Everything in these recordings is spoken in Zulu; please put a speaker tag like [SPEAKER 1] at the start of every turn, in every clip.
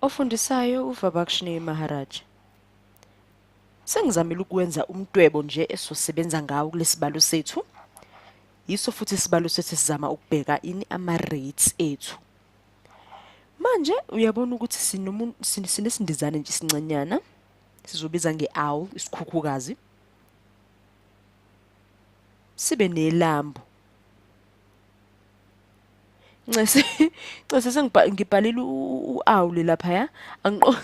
[SPEAKER 1] Ofundisayo uVabakshini Maharaj. Sengizamile ukwenza umdwebo nje esizosebenza ngawo kulesibalo sethu. Yiso futhi isibalo sethu esizama ukubheka ini ama-rates ethu. Manje uyabona ukuthi sinesindizane nje isincanyana, sizobiza nge-owl, isikhukhukazi. Sibe nelambu. Ncese, ncese ngibhalile u-owl laphaya,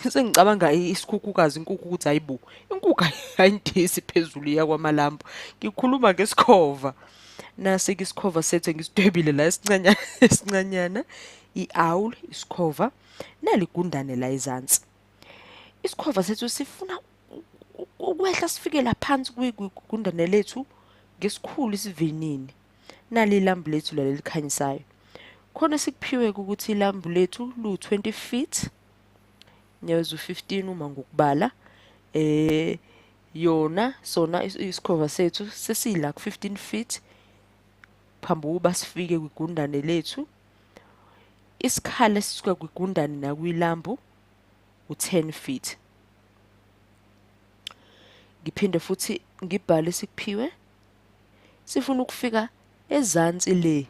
[SPEAKER 1] sengicabanga isikhukhukazi, inkukhu ukuthi hayibo, inkukhu ayindisi phezulu iya kwamalambu. Ngikhuluma ngesikhova. Nasi-ke isikhova sethu engisidwebile la esincanyana, esincanyana, i-owl, isikhova, nali igundane la ezansi. Isikhova sethu sifuna ukwehla sifike la phansi kwigundane lethu ngesikhulu isivinini. Nali ilambu lethu la lelikhanyisayo. Khona sikuphiwe ukuthi ilambu lethu lu-20 feet, nyawo 15 uma ngokubala. Yona sona isikhova sethu sesila ku-15 feet phambi kokuba sifike kwigundane lethu. Isikhala esisuka kwigundane nakwilambu u-10 feet. Ngiphinde futhi ngibhale sikuphiwe. Sifuna ukufika ezansi le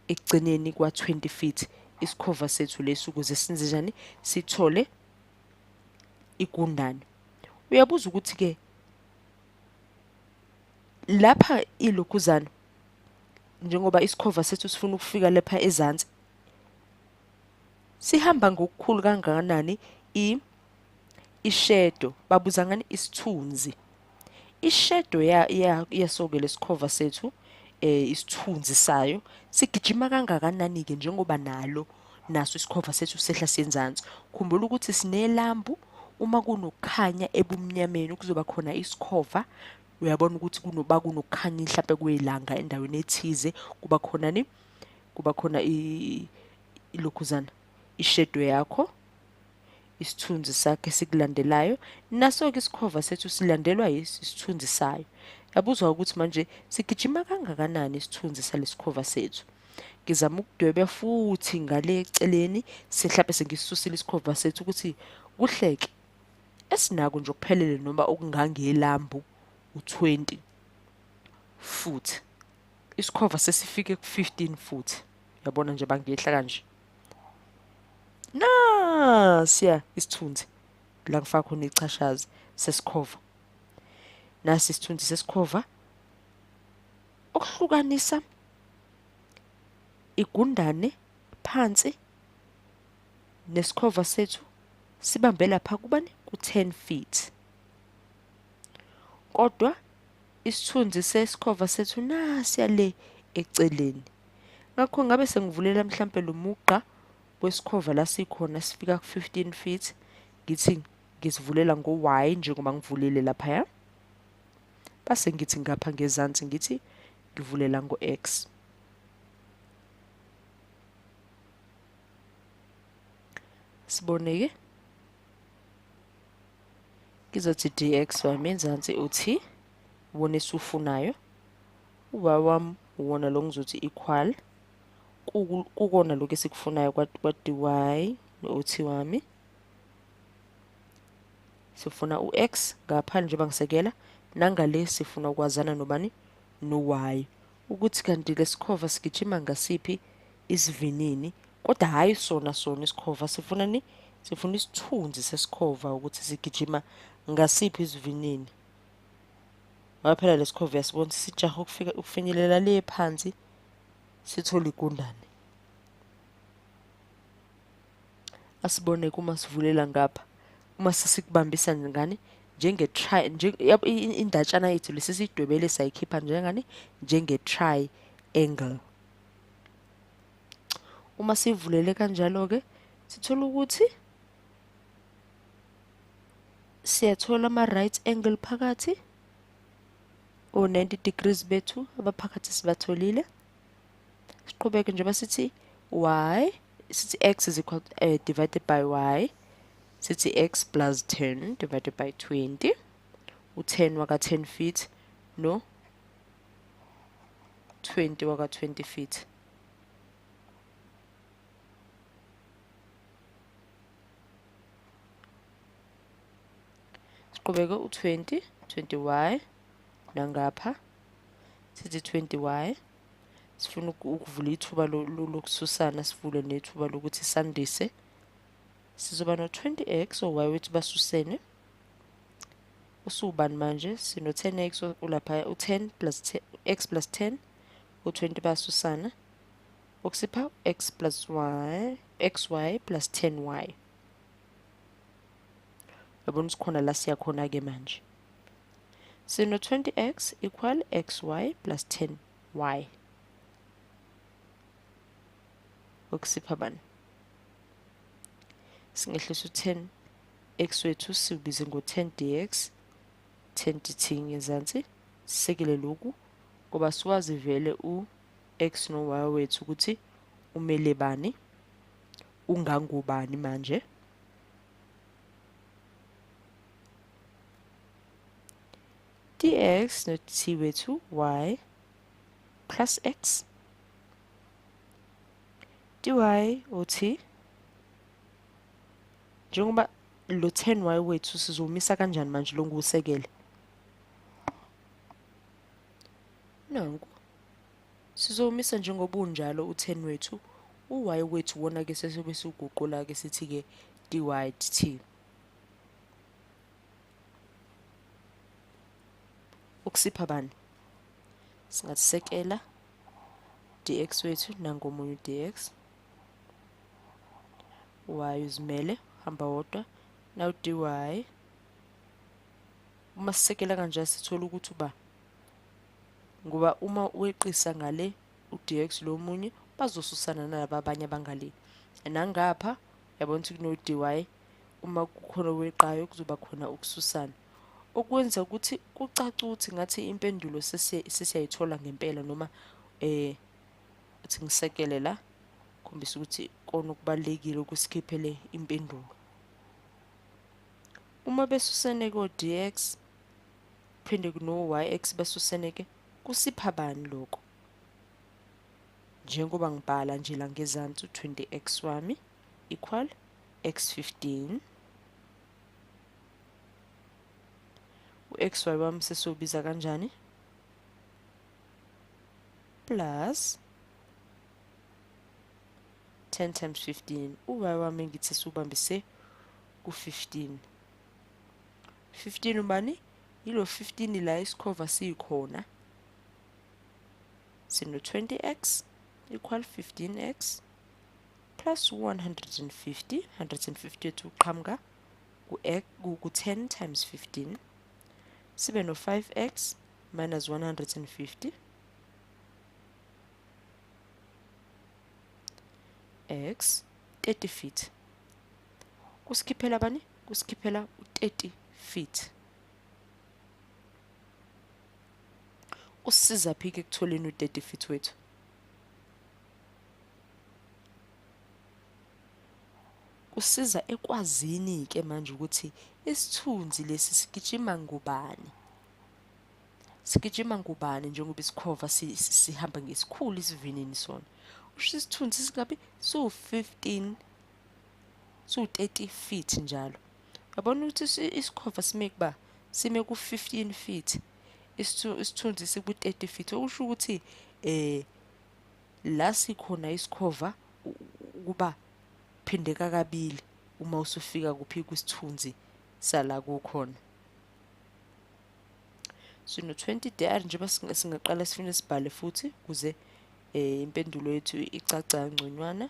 [SPEAKER 1] ekugcineni kwa-20 feet isikhova sethu lesi ukuze senze njani, sithole igundane. Uyabuza ukuthi-ke lapha ilokhuzana njengoba isikhova sethu sifuna ukufika lapha ezansi, sihamba ngokukhulu kangakanani ishedo, babuza ngani isithunzi. Ishedo yaso-ke lesikhova sethu, isithunzi sayo sigijima kangakanani-ke njengoba nalo naso isikhova sethu sehla senzansi. Khumbula ukuthi sinelambu, uma kunokukhanya ebumnyameni kuzoba khona isikhova. Uyabona ukuthi kunoba kunokukhanya mhlampe kwelanga endaweni ethize, kuba khona ni, kuba khona ilokhuzana, ishedo yakho, isithunzi sakhe sikulandelayo. Naso-ke isikhova sethu silandelwa isithunzi sayo. Yabuzwa ukuthi manje sigijima kangakanani isithunzi salesikhova sethu. Ngizama ukudweba futhi ngale eceleni, mhlampe sengisisusile isikhova sethu ukuthi kuhleke esinako nje okuphelele noma okungangelambu u-20 futhi. Isikhova sesifike ku-15 futhi. Uyabona nje bangehla kanje. Nasiya isithunzi la ngifaka khona ichashazi sesikhova. Nasi isithunzi sesikhova okuhlukanisa igundane phansi nesikhova sethu sibambe lapha kubani ku-10 feet. Kodwa isithunzi sesikhova sethu nasiya le eceleni. Ngakho ngabe sengivulela mhlampe lo mugqa wesikhova la sikhona sifika ku-15 feet, ngithi ngisivulela ngo-Y njengoba ngivulile laphaya. Base ngithi ngapha ngezansi ngithi ngivulela ngo-X. Sibone-ke. Ngizothi dx wami enzansi uthi uwona esiwufunayo. U-y wami uwona lo ngizothi equal kukona lokhu esikufunayo kwa dy no-uthi wami. Sifuna u-x ngapha njengoba ngisekela, nangale sifuna ukwazana nobani, no-y, ukuthi kanti lesikhova sigijima ngasiphi isivinini, kodwa hhayi sona sona isikhova, sifuna ni, sifuna isithunzi sesikhova ukuthi sigijima ngasiphi isivinini. Ngoba phela lesikhova uyasibona sijaha ukufika ukufinyelela le phansi sithole igundane. Asibone kuma sivulela ngapha, uma sesikubambisa ngani njenge-tri, indatshana yethu lesisiyidwebele sayikhipha njengani, njenge-triangle. Uma sivulele kanjalo-ke sithola ukuthi siyathola ama-right angle phakathi, o-90 degrees bethu abaphakathi sibatholile. Siqhubeke njengoba sithi y, sithi x is equal divided by y, sithi x plus 10 divided by 20, u-10 waka 10 feet no 20 waka 20 feet. Siqhubeke u-20, 20y, nangapha sithi 20y. Sifuna ukuvula ithuba lokususana, sivule nethuba lokuthi sandise. Sizoba no-20x o-y wethu basusene. Usubani manje? Sino 10x ulapha, u-10 plus x plus 10, u-20 basusana. Okusipha x plus y, xy plus 10y. Yabona sikhona la siyakhona ke manje. Sino 20x equal xy plus 10y. Okusipha bani? Singehlisa u-10 x wethu siwubize ngo-10 dx, 10 dt ngezansi. Sisekele lokhu ngoba siwazi vele u-x no-y wethu ukuthi umele bani, ungangubani manje. Dx no t wethu y plus x, dy uthi njengoba lo 10y wethu sizomisa kanjani manje lo ngusekele? Nanku sizomisa njengoba unjalo u10 wethu, u-y wethu wona ke sesibe siwuguqula ke sithi ke dy dt. Ukusipha bani? Singasekela dx wethu nangomunye dx, y uzimele hamba wodwa, now dy. Uma sisekela kanjalo sithola ukuthi uba ngoba uma weqisa ngale u-dx lo munye bazosusana nalaba abanye abangale, nangapha yabona ukuthi kuno dy, uma kukhona oweqayo kuzoba khona ukususana, okwenza ukuthi kucace ukuthi ngathi impendulo sesiyayithola ngempela. Noma uthi ngisekele la khombisa ukuthi kona kubalulekile ukusikhiphele impendulo. Uma besusene ko dx phinde kuno yx besusene ke kusipha bani lokho? Njengoba ngibhala nje la ngezansi u-20x wami equal x15, u-xy wami sesiwubiza kanjani? Plus 10 times 15, u-y wami ngithi siwubambise ku-15. 15 ubani? Yilo 15 la isikhova sikhona. Sino 20x equal 15x plus 150, 150 ethu uqhamuka ku-10 times 15, sibe no 5x minus 150 x 30 feet. Kusikhiphela bani? Kusikhiphela u-30 feet. Usisiza phi ke ekutholeni u-30 feet wethu? Kusiza ekwazini ke manje ukuthi isithunzi lesi sigijima ngubani, sigijima ngubani njengoba isikhova sihamba ngesikhulu isivinini sona. Usho isithunzi singabi su-15, su-30 feet njalo. Yabona ukuthi isikhova sime kuba sime ku-15 feet, isithunzi siku-30 feet, okusho ukuthi la sikhona isikhova ukuba phindeka kabili uma usufika kuphi kwisithunzi sala kukhona. Sino 20 dr njengoba singaqala sifune sibhale futhi ukuze impendulo yethu icace kangconywana.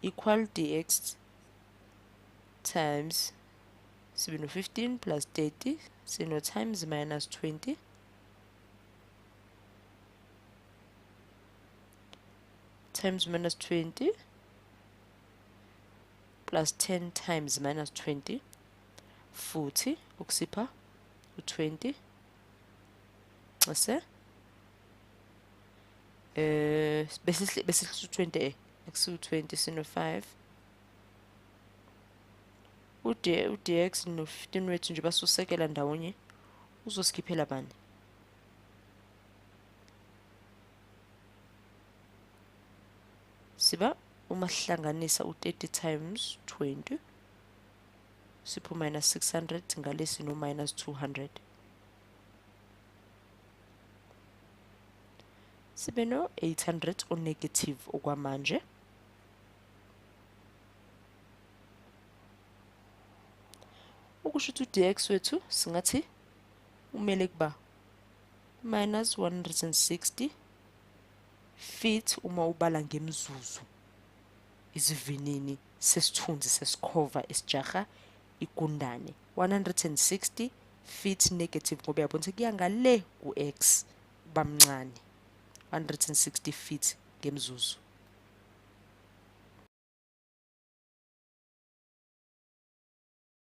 [SPEAKER 1] Equal dx times sibe no 15 plus 30, sino times minus 20 times minus 20 plus 10 times minus 20, futhi ukusipha u-20 ase bese u-20 x u-20 sino 5 u-dx no 15 wethu nje basusekela ndawonye uzosikhiphela bani? Siba uma sihlanganisa u-30 times 20 Sipho minus 600 ngale sino minus 200. Sibe no 800 o negative okwamanje. Ukusho ukuthi u-dx wethu singathi umele kuba minus 160 feet uma ubala ngemizuzu isivinini sesithunzi sesikhova esijaha igundane. 160 feet negative ngoba uyabona ukuthi kuya ngale ku-x bamncane, 160 feet ngemzuzu.